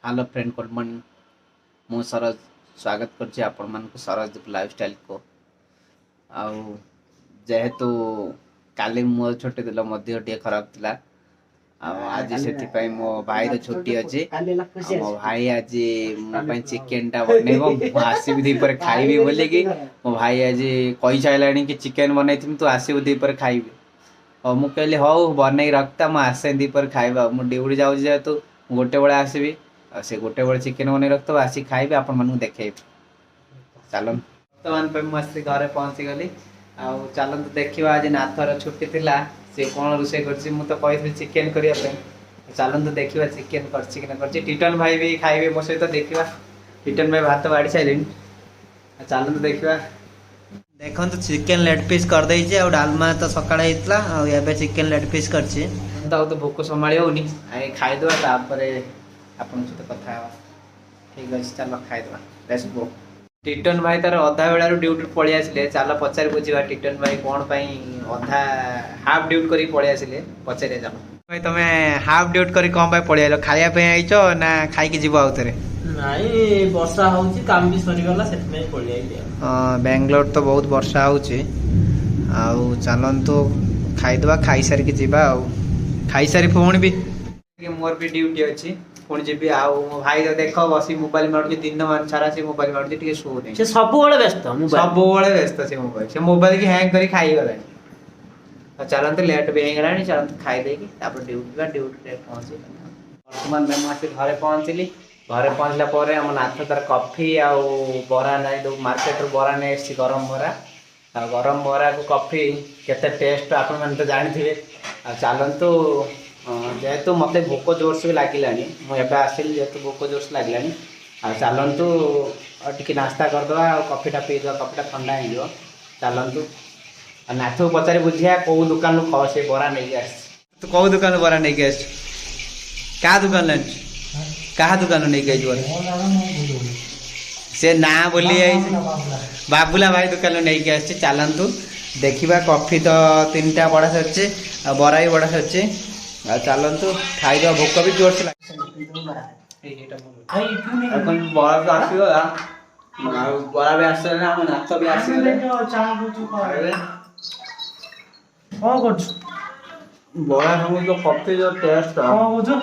Hello friend, good morning. ମୁଁ ସରୋଜ, ସ୍ୱାଗତ କରୁଛି ଆପଣମାନଙ୍କୁ ସରୋଜ ଲାଇଫଷ୍ଟାଇଲକୁ। ଆଉ ଯେହେତୁ କାଲି ମୋର ଛୁଟି ଥିଲା, ମୋ ଦେହ ଟିକେ ଖରାପ ଥିଲା, ଆଉ ଆଜି ସେଥିପାଇଁ ମୋ ଭାଇର ଛୁଟି ଅଛି। ଆଉ ମୋ ଭାଇ ଆଜି ମୋ ପାଇଁ ଚିକେନଟା ବନେଇବ, ମୁଁ ଆସିବି ଦ୍ୱିପହରେ ଖାଇବି ବୋଲିକି। ମୋ ଭାଇ ଆଜି କହିସାରିଲାଣି କି ଚିକେନ ବନେଇଥିବି, ତୁ ଆସିବୁ ଦ୍ୱିପହରେ ଖାଇବି। ହଉ, ମୁଁ କହିଲି ହଉ, ବନେଇକି ରଖିଥା, ମୁଁ ଆସେ ଦ୍ୱିପହରେ ଖାଇବା। ମୁଁ ଡ୍ୟୁଟି ଯାଉଛି ଯେହେତୁ, ମୁଁ ଗୋଟେ ବେଳେ ଆସିବି। ଆଉ ସେ ଗୋଟେ ବେଳେ ଚିକେନ ବନେଇ ରଖିଥିବ, ଆସିକି ଖାଇବି, ଆପଣମାନଙ୍କୁ ଦେଖେଇବି। ଚାଲନ୍ତୁ, ବର୍ତ୍ତମାନ ପାଇଁ ମୁଁ ଆସି ଘରେ ପହଞ୍ଚିଗଲି। ଆଉ ଚାଲନ୍ତୁ ଦେଖିବା, ଆଜି ନାଥର ଛୁଟି ଥିଲା, ସେ କ'ଣ ରୋଷେଇ କରିଛି। ମୁଁ ତ କହିଥିଲି ଚିକେନ କରିବା ପାଇଁ। ଚାଲନ୍ତୁ ଦେଖିବା ଚିକେନ କରିଛି କି ନା କରିଛି। ଟିଟନ ଭାଇ ବି ଖାଇବେ ମୋ ସହିତ, ଦେଖିବା। ଟିଟନ ଭାଇ ଭାତ ବାଢ଼ି ସାରିଲେଣି। ଆଉ ଚାଲନ୍ତୁ ଦେଖିବା। ଦେଖନ୍ତୁ, ଚିକେନ ଲେଗ୍ ପିସ୍ କରିଦେଇଛି। ଆଉ ଡାଲମା ତ ସକାଳେ ହେଇଥିଲା, ଆଉ ଏବେ ଚିକେନ ଲେଗ୍ ପିସ୍ କରିଛି। ତ ଆଉ ତ ଭୋକ ସମ୍ଭାଳି ହଉନି, ଆଗେ ଖାଇଦେବା, ତାପରେ ଆପଣଙ୍କ ସହିତ କଥା ହେବା। ଠିକ୍ ଅଛି, ଚାଲ ଖାଇଦେବା, let's go. ଟିଟନ ଭାଇ ତାର ଅଧା ବେଳାରୁ ଡ୍ୟୁଟି ପଳେଇ ଆସିଲେ। ଚାଲ ପଚାରି ବୁଝିବା, ଟିଟନ ଭାଇ କ'ଣ ପାଇଁ ଅଧା ହାଫ୍ ଡ୍ୟୁଟି କରିକି ପଳେଇ ଆସିଲେ। ପଚାରିବା ଚାଲ। ଭାଇ, ତମେ ହାଫ୍ ଡ୍ୟୁଟି କରି କ'ଣ ପାଇଁ ପଳେଇ ଆଇଲ? ଖାଇବା ପାଇଁ ଆଇଛ ନା ଖାଇକି ଯିବ ଆଉ ଥରେ? ନାଇଁ, ବର୍ଷା ହଉଛି, କାମ ବି ସରିଗଲା, ସେଥିପାଇଁ ପଳେଇ ଆଇଲି ଆଉ। ହଁ, ବାଙ୍ଗାଲୋର ତ ବହୁତ ବର୍ଷା ହଉଛି। ଆଉ ଚାଲନ୍ତୁ ଖାଇଦେବା, ଖାଇସାରିକି ଯିବା। ଆଉ ଖାଇସାରି ପୁଣି ବି ମୋର ବି ଡ୍ୟୁଟି ଅଛି, ପୁଣି ଯିବି। ଆଉ ମୋ ଭାଇ ତ ଦେଖ, ବସି ମୋବାଇଲ ମାରୁଛି। ଦିନ ମାନ ସାରା ସେ ମୋବାଇଲ ମାରୁଛି, ଟିକେ ଶୋଉନି। ସେ ସବୁବେଳେ ବ୍ୟସ୍ତ ମୋବାଇଲ। ସବୁବେଳେ ବ୍ୟସ୍ତ ସେ ମୋବାଇଲ। ସେ ମୋବାଇଲ କି ହ୍ୟାଙ୍ଗ କରି ଖାଇଗଲାଣି। ଆଉ ଚାଲନ୍ତୁ, ଲେଟ୍ ବି ହେଇଗଲାଣି, ଚାଲନ୍ତୁ ଖାଇଦେଇକି ତାପରେ ଡ୍ୟୁଟି ଯିବା। ଡ୍ୟୁଟିରେ ପହଞ୍ଚି ବର୍ତ୍ତମାନ ମୁଁ ଆସି ଘରେ ପହଞ୍ଚିଲି। ଘରେ ପହଞ୍ଚିଲା ପରେ ଆମ ନାଥ ତାର କଫି ଆଉ ବରା ନାଇଁ, ଯୋଉ ମାର୍କେଟରୁ ବରା ନେଇ ଆସିଛି, ଗରମ ବରା। ଆଉ ଗରମ ବରାକୁ କଫି କେତେ ଟେଷ୍ଟ ଆପଣମାନେ ତ ଜାଣିଥିବେ। ଆଉ ଚାଲନ୍ତୁ, ଯେହେତୁ ମୋତେ ଭୋକ ଜୋରସେ ବି ଲାଗିଲାଣି, ମୁଁ ଏବେ ଆସିଲି, ଯେହେତୁ ଭୋକ ଜୋରସେ ଲାଗିଲାଣି, ଆଉ ଚାଲନ୍ତୁ ଆଉ ଟିକେ ନାସ୍ତା କରିଦେବା ଆଉ କଫିଟା ପିଇଦେବା, କଫିଟା ଥଣ୍ଡା ହେଇଯିବ। ଚାଲନ୍ତୁ, ଆଉ ନାଥକୁ ପଚାରି ବୁଝିବା କୋଉ ଦୋକାନରୁ ସେ ବରା ନେଇକି ଆସିଛି। ତୁ କୋଉ ଦୋକାନରୁ ବରା ନେଇକି ଆସିଛୁ? କାହା ଦୋକାନରୁ ଆଣିଛୁ? କାହା ଦୋକାନରୁ ନେଇକି ଆସିଛୁ ବରା? ସେ ନାଁ ଭୁଲି ଯାଇଛି। ବାବୁଲା ଭାଇ ଦୋକାନରୁ ନେଇକି ଆସିଛି। ଚାଲନ୍ତୁ ଦେଖିବା। କଫି ତ ତିନିଟା ବଡ଼ା ସରିଛି, ଆଉ ବରା ବି ବଡ଼ା ସରିଛି। ଆଉ ଚାଲନ୍ତୁ ଖାଇବା, ଭୋକ ବି ଜୋରସେ ଲାଗି। ବରା ତ ଆସିଗଲା, ଆଉ ବରା ବି ଆସିଗଲା, ଆମ ନାଥ ବି ଆସିଗଲେ ଖାଇବେ। କଣ କରୁଛୁ? ବରା ସାଙ୍ଗକୁ ଯୋଉ କଫି ଯୋଉ ଟେଷ୍ଟ, କଣ କହୁଛୁ?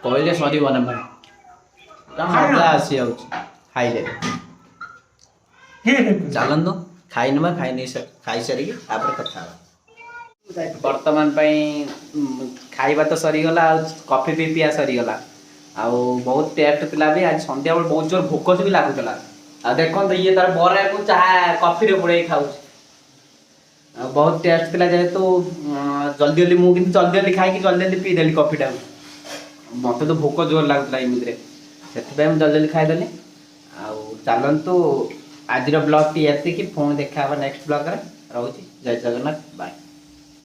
କହିଲେ ସରିବ ନା ଭାଇ, ପୁରା ମଜା ଆସିଯାଉଛି ଖାଇଲେ। ଚାଲନ୍ତୁ ଖାଇନେବା, ଖାଇ ନେଇ ଖାଇସାରିକି ତାପରେ କଥା ହେବା। ବର୍ତ୍ତମାନ ପାଇଁ ଖାଇବା ତ ସରିଗଲା, ଆଉ କଫି ବି ପିଆ ସରିଗଲା, ଆଉ ବହୁତ ଟେଷ୍ଟ ଥିଲା ବି। ଆଜି ସନ୍ଧ୍ୟାବେଳେ ବହୁତ ଜୋର ଭୋକ ବି ଲାଗୁଥିଲା। ଆଉ ଦେଖନ୍ତୁ, ଇଏ ତାର ବରାକୁ ଚାହା କଫିରେ ବୁଡ଼େଇ ଖାଉଛି। ଆଉ ବହୁତ ଟେଷ୍ଟ ଥିଲା ଯେହେତୁ ଜଲ୍ଦି ଜଲ୍ଦି, ମୁଁ କିନ୍ତୁ ଜଲ୍ଦି ଜଲ୍ଦି ଖାଇକି ଜଲ୍ଦି ଜଲ୍ଦି ପିଇଦେଲି କଫିଟାକୁ। ମୋତେ ତ ଭୋକ ଜୋର ଲାଗୁଥିଲା ଏମିତିରେ, ସେଥିପାଇଁ ମୁଁ ଜଲ୍ଦି ଜଲ୍ଦି ଖାଇଦେଲି। ଆଉ ଚାଲନ୍ତୁ, ଆଜିର ବ୍ଲଗ୍ଟି ଏତିକି। ପୁଣି ଦେଖା ହେବା ନେକ୍ସଟ ବ୍ଲଗ୍ରେ। ରହୁଛି, ଜୟ ଜଗନ୍ନାଥ, ବାଏ।